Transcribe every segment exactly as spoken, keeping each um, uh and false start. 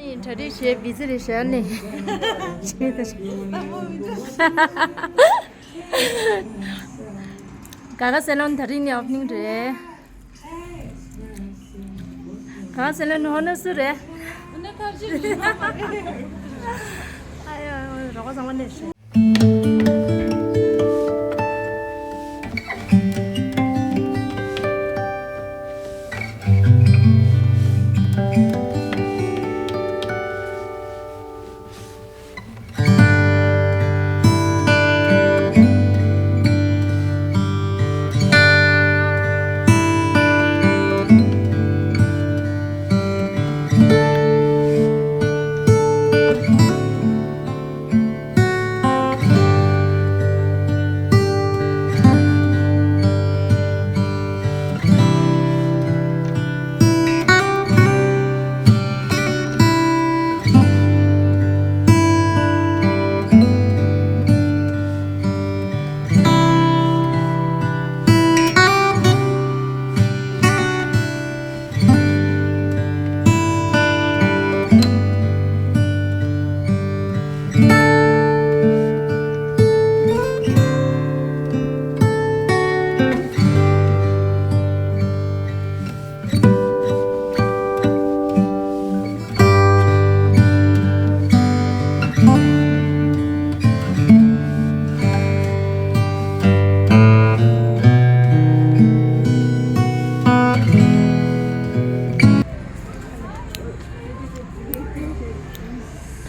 ཡིན། གྲ་སྒྲིག་བྱས་བི་ཛི་རེད་ཤག་ནས། ག་ག་སེ་ལོན་དེ་རིང་ནས་ཨོ་པ་ནིང་རེད། ག་ག་སེ་ལོན་ཧོ་ནོ་སུ་རེད། ཨ་ཡ། རོགས་པ་ཚང་མ་ནས་ཤོད།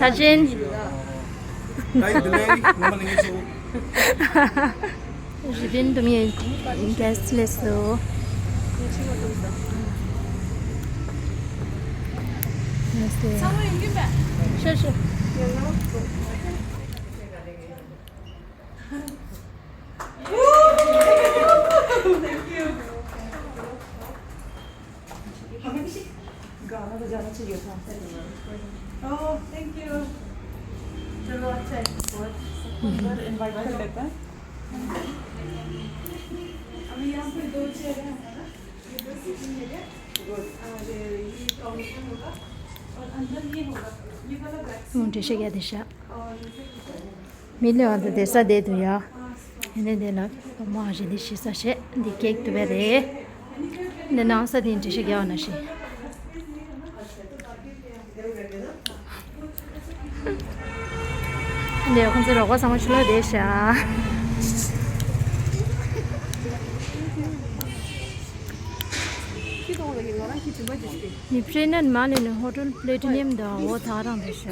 ཐ་ཆེན། ད་ཡིན་དུ་ལེ་ངོ་མ་ལེ་ངེ་ཆུ། རི་པིན་དུ་མི་གེ་སི་ལེ་སོ། ཤ་ཤ། गाना बजाना चाहिए था। Oh, thank you। चलो, अच्छा है। बहुत सुकून भर invite कर लेते हैं। अभी यहाँ पे दो चेयर है हमारा। ये दो sitting area। Good। और ये counter होगा। और अंदर ये होगा। ये वाला back seat होगा। འགྲེལ་བཤད་རྒྱག་བསྡད་ཤག། और ये से किचन། མི་ལ་བ་དང་བསྡད་ས་བསྡད་འདུག་ཡ། ཨ་ནི་འདི་ལ་མ་ཞིག་འདི་ཞིག་ས་ཞེས་འདི་ཀེག་ཏུ་བས་རེད། འདི་ནང་ས་འདི་འདྲི་ཞིག་རྒྱག་ན་ཞིག། འདི་ཁོང་ཚོ་རོགས་པ་ཚང་མ་ཕྱི་ལོགས་བསྡད་ཤག། འདི་pregnant མ་ལས་ནི་Hotel Platinum དང་འོ་ཐག་རང་རེད་ཤག།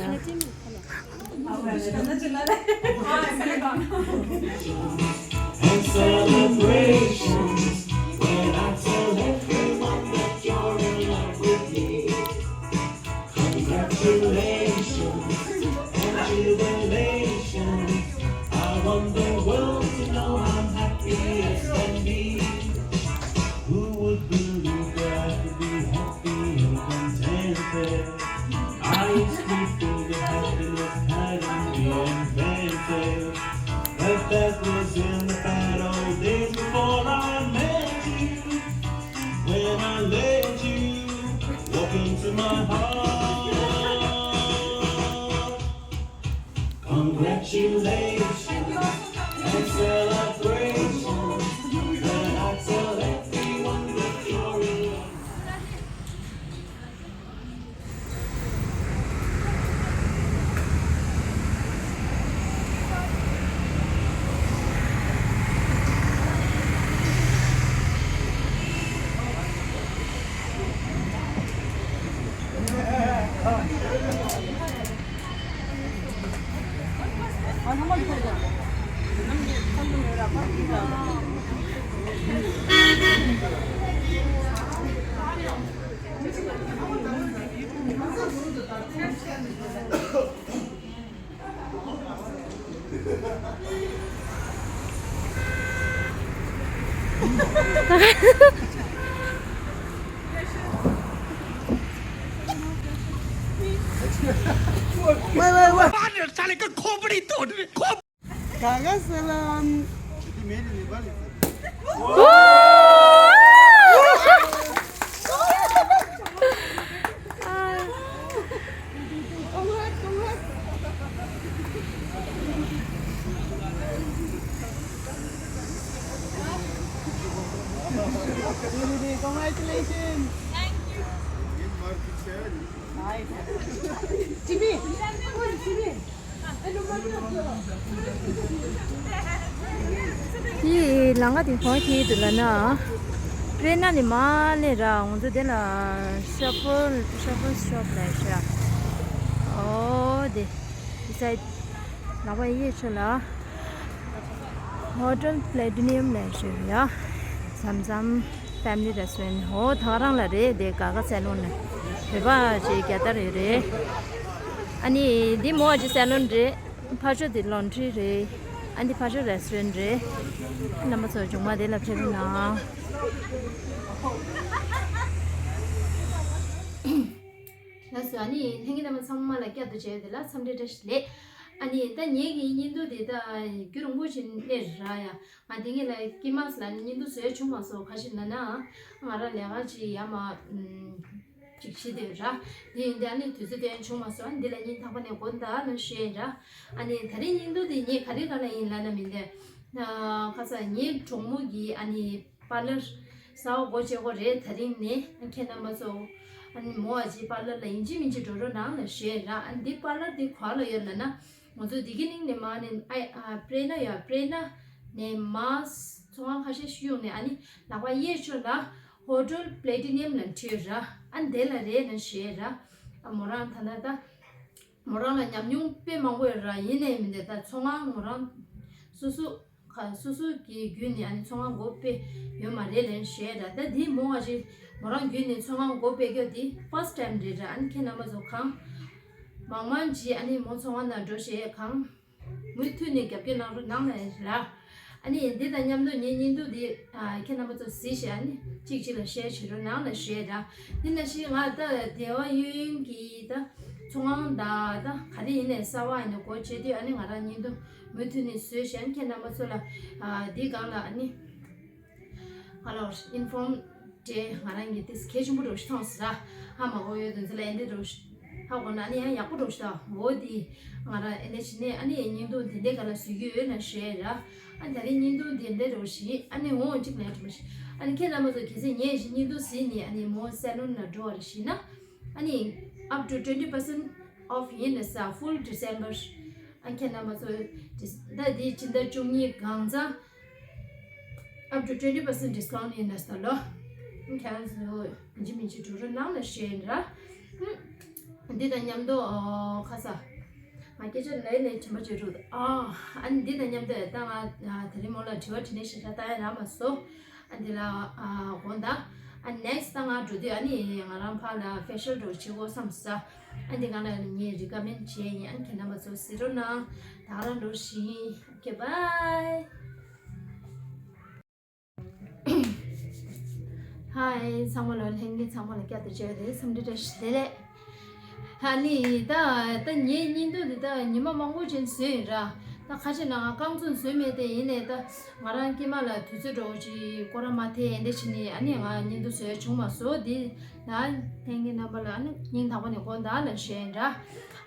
And celebrations when I tell everyone that you're in love with me. Congratulations and jubilations. I want the world to know I'm happy as can be. Who would believe that I could be happy and contented? I used to think that happiness hadn't been invented, but that was in the bad old days before I met you. When I let you walk into my heart. Congratulations and celebrations. When I tell everyone that you're in love. Congratulations. Thank you. Jimmy, Jimmy. དེའི་ལམ་ཁ་དེ་གང་ཁེལ་འདུག་ལབ་ན། སྤྲེལ་ནག་ནས་མར་སླེབས་ར། ང་ཚོ་དེ་ལ་ཤོ་ཕར་ཤོ་ཕར་ཤོབ་ལབ་ཤག་འོ་དེ། དེ་སའི་ལག་པ་གཡས་ཕྱོགས་ལ་ཧོ་ཊེལ་པི་ལེ་ཊི་ནི་ཡམ་ལབ་ཤག་ཡ། མཚམས་མཚམས་ཕེ་མི་ལི་རེ་སི་ཊོ་རན་ཧོ། ད་ག་རང་ལ་རེད། དེ་ག་ག་སེ་ལོན་ནས་བོད་པ་ཅིག་རྒྱལ་དར་ཡོད་རེད། ཨ་ནི་འདི་མོ་ཨ་ཅི་སེ་ལོན་རེད། ཕར་ཕྱོགས་དེ་ལོན་ཌི་རི་རེད། ཨ་འདི་ཕར་ཕྱོགས་རེ་སི་ཊོ་རན་རེད། རྣམ་པ་ཚོ་མཇུག་མ་དེ་ལ་ཕེབས་རོགས་གནང་། ལགས་སོ། ཨ་ནི་ལྷན་རྒྱས་རྣམ་པ་ཚང་མ་ལ་བསྐྱར་དུ་མཇལ་བ་དེ་ལ་འཚམས་འདྲི་བཀྲ་ཤིས་བདེ་ལེགས། ཨ་ནི་ད་ངེད་ཀྱི་བརྙན་ཐུང་དེ་ད་རྒྱུན་རིང་པོ་ཞིག་སླེབས་ར་ཡ། ང་དེ་ངེད་ལ་ཀི་མཱས་ལ་ནི་བརྙན་ཐུང་བཟོས་བྱུང་མ་སོང་། ག་ཞིག་ན་ན་ང་རང་ལས་ཀ་ཅིག་ཡ་མ་ཅིག་བྱེད་དེ་ར། དེ་ཡིན་དེ་ཨ་ནི་དུས་ཚོད་དེ་བྱུང་མ་སོང་། ཨ་ནི་འདི་ལ་སྙིང་ཐག་པ་ནས་དགོངས་དག་ལ་ཞུ་ཡིན་ར། ཨ་ནི་ད་རིང་བརྙན་ཐུང་དེ་ངས་ག་རེ་ག་ལ་ཡིན་ལབ་ན་མིན་ཏེ། ཁ་ས་ངའི་གྲོགས་མོ་གིས་ཨ་ནི་པར་ལར་གསར་པ་སྒོ་ཕྱེ་གོ་རེད། ད་རིང་ནས་ཨ་ཁྱེད་རྣམ་པ་ཚོ་ཨ་ནི་མོ་ཨ་ཅེ་པར་ལར་ལ་ཡིན་གཅིག་མིན་གཅིག་འགྲོ་རོགས་གནང་ལ་ཞུ་ཡིན་ར། ཨ་ནི་འདི་པར་ལར་འདི་ག་ལ་ཡོད་ལབ་ན། ང་ཚོ་འདི་གི་ནང་ནས་མར་ནས་ཨ་ཨ་སྤྲེལ་ནག་ཡོད། སྤྲེལ་ནག་ནས་མར་ཚོང་ཁང་ཁ་ཤས་ཤིག་ཡོང་ནས་ཨ་ནི་ལག་པ་གཡས་ཕྱོགས་ལ་ཧོ་ཊེལ་པི་ལེ་ཊི་ནི་ཡམ་ལབ་བྲིས་ཡོད་ར། ཨ་ནི་དེ་ལ་རེད་ལབ་ཞུ་ཡིན་ར། ཨ་མོ་རང་ད་ལྟ་ད་མོ་རང་ལ་ཉམས་མྱོང་དཔེ་མང་པོ་ཡོད་ར། ཡིན་ནའི་མིན་ཏེ་ད་ཚོང་ཁང་མོ་རང་སོ་སོ་ཁ་སོ་སོ་གི་བརྒྱུད་ནས་ཨ་ནི་ཚོང་ཁང་སྒོ་ཕྱེ་ཡོད་མ་རེད་ལབ་ཞུ་ཡིན་ར། ད་འདི་མོ་ཨ་ཅེ་མོ་རང་བརྒྱུད་ནས་ཚོང་ཁང་སྒོ་ཕྱེ་རྒྱུ་འདི་ཕར་སི་ཊི་ཊེམ་རེད་ར། ཨ་ནི་ཁྱེད་རྣམ་པ་ཚོ་གང་མང་མང་ཅིག་ཨ་ནི་མོ་ཚོང་ཁང་ནང་འགྲོ་ཞེས་གང་མུ་མཐུད་ནས་རྒྱབ་སྐྱོར་གནང་རོགས་གནང་ལབ་ཡིན་ར། ཨ་ནི་འདི་དང་མཉམ་དུ་ངའི་བརྙན་ཐུང་འདི་ཨ་ཁྱེད་རྣམ་པ་ཚོ་གཟིགས་ཤིག་ཨ་ནི་གཅིག་གཅིག་ལ་ཤེར་བྱེད་རོགས་གནང་ལབ་ཞུ་ཡིན་ར། འདི་ནང་བཞིན་ང་ད་སྡེ་བ་གཡས་གཡོན་གྱི་ད་ཚོང་ཁང་དང་ད་ག་རེ་ཡིན་ནའི་གསར་པ་ཡིན་ནའི་སྒོ་ཕྱེ་དུས་ཨ་ནི་ང་རང་བརྙན་ཐུང་མུ་མཐུད་ནས་བཟོས་ཤིག་ཨ་ནི་ཁྱེད་རྣམ་པ་ཚོ་ལ་ཨ་འདི་སྒང་ལ་ཨ་ནི་ཧ་ལོ་ཨིན་ཕོམ་དེ་ང་རང་གི་དེ་གལ་ཆེན་པོ་འདྲ་ཞིག་མཐོང་སོང་ར། ཧ་མ་གོ་ཡོད་དུས་ཚོད་ལ་ཨེ་འདྲ་འདྲ་ཞིག་ཧ་གོ་ན་ཨ་ནི་ཡང་ཡག་པོ་འདྲ་ཞིག་ད། འོ་དེ་ང་རང་ཨེ་འདྲ་བྱས་ནས་ཨ་ནི་བརྙན་ཐུང་དེ་འདྲའི་སྒང་ལ་བཟོ་གི་ཡོད་ལབ་ཞུ་ཡིན་ར། ཨ་ད་རིང་བརྙན་ཐུང་དེ་འདྲ་འདྲ་ཞིག་ཨ་ནི་འོ་གཅིག་ལ་འགྲིག་མ་ཞིག་ཨ་ནི་ཁྱེད་རྣམ་པ་ཚོ་གལ་སྲིད་ངས་ཞིག་བརྙན་ཐུང་གཟིགས་ནས་ཨ་ནི་མོ་སེ་ལོན་ལ་འགྲོ་བ་རེད་ཞུས་ན། ཨ་ནི་up to twenty percent off ཡིན་ལབ་ས། Full December ཨ་ཁྱེད་རྣམ་པ་ཚོ་ད་དེ་སྤྱི་ཟླ་བཅུ་གཉིས་གང་ཚང་up to twenty percent discount ཡིན་ན་ས་ལོ། ཁྱེད་རང་ཚོ་ཡིན་གཅིག་མིན་གཅིག་འགྲོ་རོགས་གནང་ལབ་ཞུ་ཡིན་ར། འདི་དང་མཉམ་དུ་ཨོ་ཁ་ས་ང་སྐད་ཆ་ལས་ལས་དྲན་པ་བརྗེད་འགྲོ། ཨ་ཨ་ནི་འདི་དང་མཉམ་དུ་ད་ང་ད་རིང་མོ་ལ་དྲི་བ་དྲི་ནས་ཞེ་དྲག་བཏང་ཡ་རག་མ་སོང་། ཨ་འདི་ལ་ཨ་དགོངས་དག་ཨ་next ད་ང་འགྲོ་དུས་ཨ་ནི་ང་རང་ཕར་ལ་facial འགྲོ་བྱེད་དགོས་བསམ་ས། ཨ་འདི་གང་ལ་ངས་recommend བྱས་ཡིན། ཨ་ཁྱེད་རྣམ་པ་ཚོ་གཟིགས་རོགས་གནང་། ད་ག་རང་འགྲོ་ཞིག Okay, bye. Hi ཚང་མ་ལ། ལྷན་རྒྱས་ཚང་མ་ལ་བསྐྱར་དུ་མཇལ་བ་དེ་འཚམས་འདྲི་བཀྲ་ཤིས་བདེ་ལེགས། ཧ་ནི་ད་ད་ངའི་བརྙན་ཐུང་འདི་ད་ཉི་མ་མང་པོ་ཅིག་བཟོས་ཡིན་ར། ད་ཁ་ཤས་ན་ང་རྐང་བཙུགས་བཟོས་མེད་དེ། ཡིན་ནའི་ད་ང་རང་སྐྱེས་མ་ལ་དུས་ཚོད་འགྲོ་ཅིག་སྐོར་ར་མ་ཐེ་ཡིན་དེ་བྱས་ནས་ཨ་ནི་ང་བརྙན་ཐུང་བཟོས་བྱུང་མ་སོང་། འདི་ད་ལྷན་རྒྱས་རྣམ་པ་ལ་ཨ་ནི་སྙིང་ཐག་པ་ནས་དགོངས་དག་ལ་ཞུ་ཡིན་ར།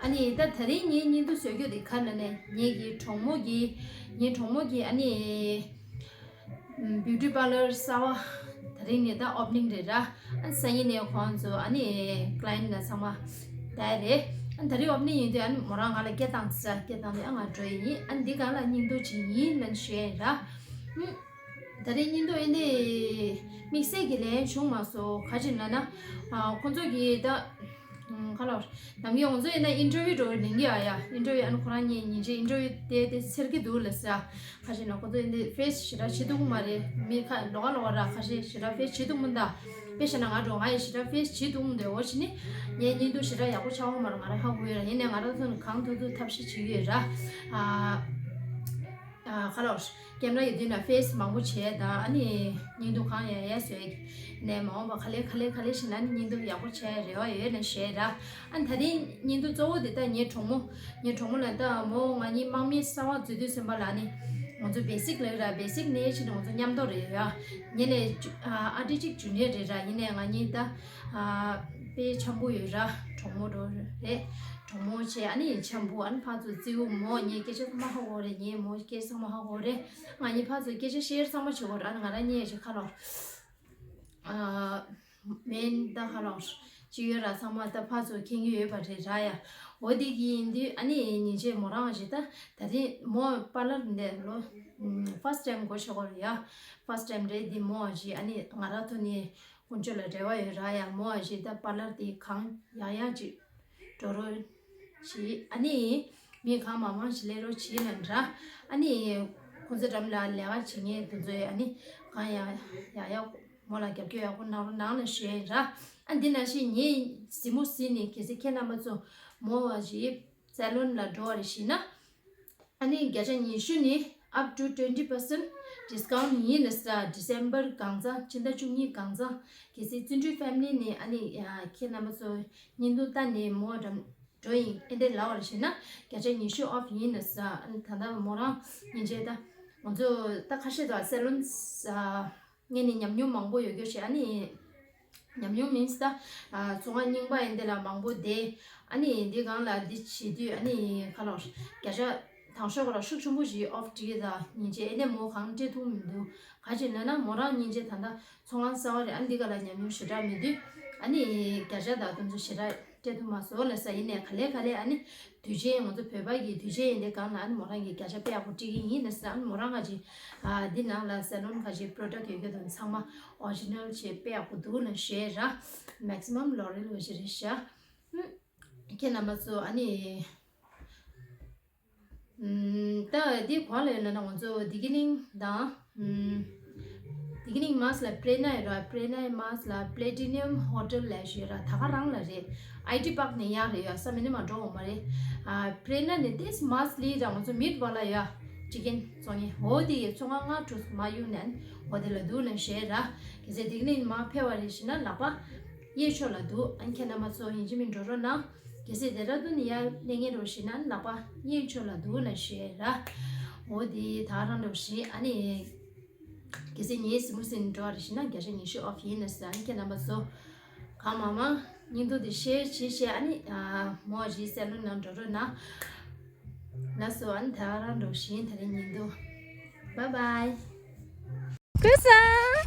ཨ་ནི་ད་ད་རིང་ངའི་བརྙན་ཐུང་བཟོ་རྒྱུ་དེ་ག་ལ་ནས་ངེད་ཀྱི་གྲོགས་མོ་གི་ངའི་གྲོགས་མོ་གི་ཨ་ནི་beauty parlour གསར་པ་ད་རིང་ནས་ད་opening རེད་ར། ཨ་སང་ཉིན་ནས་ཁོང་ཚོ་ཨ་ནི་client ལ་ཚང་མ་ད་རེད། ཨ་ད་རིང་opening ཡིན་དུས་ཨ་ནི་མོ་རང་ང་ལ་སྐད་བཏང་ཟེར། སྐད་བཏང་ནས་ཨ་ང་འགྲོ་ཡི་ཡིན། ཨ་འདི་ག་ལ་བརྙན་ཐུང་ཅིག་ཡིན་ལབ་ཞུ་ཡིན་ར། ཨ་ད་རིང་བརྙན་ཐུང་ཡིན་དེ་དམིགས་བསལ་གྱི་ལན་བྱུང་མ་སོང་། ག་ཅི་ལབ་ན་ཨ་ཁོང་ཚོ་གི་ད་ཁ་ལོ་ནམ་རྒྱུན་ང་ཚོ་ཡིན་ན་interview འགྲོ་ནིང་གི་ཨ་ཡ་interview ཨ་ནི་ཁོ་རང་ཉིད་ཉིན་རེ་interview དེ་དེ་ཟེར་གི་འདུག་ལ་ཟེར། ཁ་ཤས་ན་ཁོ་ཚོ་ཡིན་དེ་face ཞེ་དྲག་བྱེད་ཐུབ་ཀྱི་མ་རེད། མི་ཁ་ལོག་ལོག་ར་ཁ་ཤས་ཞེ་དྲག་face བྱེད་ཐུབ་མི་འདུག་དཔེ་བཞག་ན་ང་འགྲོ་ང་ཡི་ཞེ་དྲག་face བྱེད་ཐུབ་མི་འདུག་འོ་བྱས་ནི་ངའི་བརྙན་ཐུང་ཞེ་དྲག་ཡག་པོ་ཆགས་ཡོད་མ་རེད། ང་རང་ཧ་གོ་ཡོད་ར། ཡིན་ནའི་ང་རང་ཚོ་ནི་གང་ཐུབ་ཐུབ་ཐབས་ཤེས་བྱེད་ཀྱི་ཡོད་ར། ཨ་ཨ་ཁ་ལོ་camera ཡོད་དུས་ན་face མང་པོ་བྱས་དང་ཨ་ནི་བརྙན་ཐུང་གང་ཡང་ཡང་བཟོས་ནས་མ་འོངས་པ་ག་ལེ་ག་ལེ་ག་ལེ་བྱས་ན་ནི་བརྙན་ཐུང་ཡག་པོ་བྱས་རེ་བ་ཡོད་ནས་བཤད་ར། ཨ་ད་རིང་བརྙན་ཐུང་གཙོ་བོ་དེ་ད་ངའི་གྲོགས་མོ་ངའི་གྲོགས་མོ་ལ་ད་མོ་ང་གཉིས་དམག་མི་གསར་པ་འཛུལ་དུས་ཙམ་པ་ལ་ནི་ང་ཚོ་basic ལབ་ར། basic ནས་ཕྱིན་ང་ཚོ་མཉམ་དུ་རེད་ཡ། ངེད་ལས་ཨ་ཨ་འདྲི་གཅིག་junior རེད་ར། ཡིན་ནའི་ང་གཉིས་ད་ཨ་དཔེ་འཆམ་པོ་ཡོད་ར། གྲོགས་མོ་འགྲོ་རེད། གྲོགས་མོ་བྱས་ཨ་ནི་འཆམ་པོ་ཨ་ནི་ཕར་ཚུར་བརྩི་བ། མོ་ངའི་སྐད་ཆ་ཚང་མ་ཧ་གོ་རེད། ངས་མོ་སྐད་ཆ་ཚང་མ་ཧ་གོ་རེད། ང་གཉིས་ཕར་ཚུར་སྐད་ཆ་share ཚང་མ་བྱེད་གོ་ར། ཨ་ནི་ང་རང་གཉིས་ཀྱི་ཁ་ལོ། མེན་ད་ཧ་ལོག་ཅི་ཡོད་ར་ཚང་མ་ད་ཕར་ཚུར་མཁྱེན་གྱི་ཡོད་པ་རེད་ར་ཡ། འོ་དེ་གི་ཡིན་དུས་ཨ་ནི་ཉིན་བྱེད་མོ་རང་ཞིག་ད་ད་རེས་མོ་པཱ་ལར་འདི་ལོ་first time་གོ་ཤོག་གོ་ར་ཡ། first time་རེད་འདི་མོ་ཞིག་ཨ་ནི་ང་ར་ཐོ་ནི་དཀོན་མཆོག་ལ་རེ་བ་ཡོད་ར་ཡ། མོ་ཞིག་ད་པཱ་ལར་དེ་གང་ཡག་ཡག་ཅིག་འགྲོ་རོགས་བྱེད། ཨ་ནི་མི་གང་མང་མང་ཞིག་སླེབས་རོགས་བྱེད་ལབ་འདྲ། ཨ་ནི་ཁོང་ཚོ་འགྲམ་ལ་ལས་ཀ་བྱེད་མཁན་དེ་ཚོས་ཨ་ནི་གང་ཡག་ཡག་ཡག་མོ་ལ་རྒྱབ་སྐྱོར་ཡག་པོ་གནང་རོགས་གནང་ལབ་ཞུ་ཡ་ཡིན་ར། ཨ་འདི་ནང་བཞིན་ངས་གཟིགས་མོ་གཟིགས་ནས་གལ་སྲིད་ཁྱེད་རྣམ་པ་ཚོ་མོ་བ་ཞིག་སེ་ལོན་ལ་འགྲོ་བ་རེད་ཞེ་ན། ཨ་ནི་བརྒྱ་ཆ་ཉི་ཤུ་ནི་up to twenty percent discount་ཡིན་ལ་ས། December་གང་ཚང་ཕྱི་ཟླ་བཅུ་གཉིས་གང་ཚང་གལ་སྲིད་བརྩོན་འགྲུས་ཕེ་མི་ལི་ནས་ཨ་ནི་ཁྱེད་རྣམ་པ་ཚོ་བརྙན་ཐུང་ལྟ་ནས་མོ་འགྲམ་འགྲོ་ཡིན་ཨེ་འདྲ་ལབ་པ་རེད་ཞེ་ན་བརྒྱ་ཆ་ཉི་ཤུ་off་ཡིན་ལ་ས། ཨ་ནི་ད་ལྟ་མོ་རང་སྙིང་རྗེ་ད་ང་ཚོ་ད་ཁ་ཤས་ད་སེ་ལོན་ས། ངས་ནི་ཉམས་མྱོང་མང་པོ་ཡོད་རྒྱུ་ཞིག་ཨ་ནི་ཉམས་མྱོང་མིན་ས། ཚོང་ཁང་རྙིང་པ་ཡིན་དེ་ལ་མང་པོ་བསྡད། ཨ་ནི་འདི་སྒང་ལ་འདི་བྱེད་དུས་ཨ་ནི་ཁ་ལོ་བརྒྱ་ཆ་དང་ཤོག་ལ་ཤུགས་ཆེན་པོ་ཞིག་off་བྲིས་དང་ཉིན་བྱེད་ཨེ་ནས་མོ་གང་སྤྲད་ཐུབ་མི་འདུག་ག་ཅི་ན་ན་མོ་རང་ཉིན་བྱེད་ད་ལྟ་ཚོང་ཁང་གསར་བ་རེད། ཨ་འདི་ག་ལ་ཉམས་མྱོང་ཞེ་དྲག་མེད་དུས་ཨ་ནི་བརྒྱ་ཆ་དང་དུང་ཚོ་ཞེ་དྲག་སྤྲད་ཐུབ་མ་སོང་ལ་ས། ཡིན་ནས་ག་ལེ་ག་ལེ་ཨ་ནི་དུས་ཆེན་ང་ཚོ་བོད་པ་གི་དུས་ཆེན་ཡིན་དེ་སྒང་ལ་ཨ་ནི་མོ་རང་གི་བརྒྱ་ཆ་དཔེ་ཡག་པོ་སྤྲད་ཀྱི་ཡིན་ལ་ས། ཨ་ནི་མོ་རང་ག་ཅི་འདི་ནང་ལ་སེ་ལོན་ག་ཅི་product་ཡོད་རྒྱུ་དང་ཚང་མ་original་ཆེ་དཔེ་ཡག་པོ་འདུག་ལ་ཞེས་ར། maximum L'Oréal་བ་ཞིག་རེད་ཤག་ཁྱེད་རྣམ་པ་ཚོ་ཨ་ནི་ད་འདི་གོ་ལ་ཡོད་ན་ང་ཚོ་དི་ཀི་ནིང་དང་དི་ཀི་ནིང་མཱས་ལ་པྲེ་ན་ཡོད་ར། པྲེ་ན་མཱས་ལ་Platinum Hotel་ལ་ཞེས་ར། ད་ག་རང་ལ་རེད། ཨའི་ཊི་པཱག་ནས་ཡར་རེད་ཡ། ས་མི་ནི་མ་འགྲོ་འོང་མ་རེད། ཨ་པྲེ་ན་ནས་ཏེས་མཱས་ལི་ར་ང་ཚོ་མིད་བ་ལ་ཡ་ཅི་ཀན་ཚོང་ངེ་འོ་དེ་ཡི་ཚོང་ཁང་ང་གྲུ་མ་ཡུ་ནན་འོ་དེ་ལ་འདུག་ལ་ཞེས་ར། གལ་སྲིད་དི་ཀི་ནིང་མ་ཕེ་བ་རེད་ཞེ་ན་ལག་པ་གཡས་ཕྱོགས་ལ་འདུག་ཨ་ཁྱེད་རྣམ་པ་ཚོ་ཡིན་གཅིག་མིན་འགྲོ་རོགས་གནང་། གལ་སྲིད་ལྡེ་ར་ལྡུན་ནས་ཡར་སླེབས་མཁན་རེད་ཞེ་ན་ལག་པ་གཡས་ཕྱོགས་ལ་འདུག་ལ་ཞེས་ར། འོ་དེ་ད་རང་རེད་ཞེ་ཨ་ནི། གལ་སྲིད་ངའི་གཟིགས་མོ་གཟིགས་ནས་འགྲོ་བ་རེད་ཞེ་ན་བརྒྱ་ཆ་ཉི་ཤུ་off་ཡིན་ལ་ས། ཨ་ནི་ཁྱེད་རྣམ་པ་ཚོ་གང་མང་མང་བརྙན་ཐུང་དེ་share་བྱེད་བྱེད་ཨ་ནི་མོ་ཞིག་སེ་ལོན་ནང་འགྲོ་རོགས་གནང་། ལགས་སོ། ཨ་ནི་ད་རང་འགྲོ་ཞེ་ད་རེས་བརྙན་ཐུང་bye bye། ཀུ་སང་།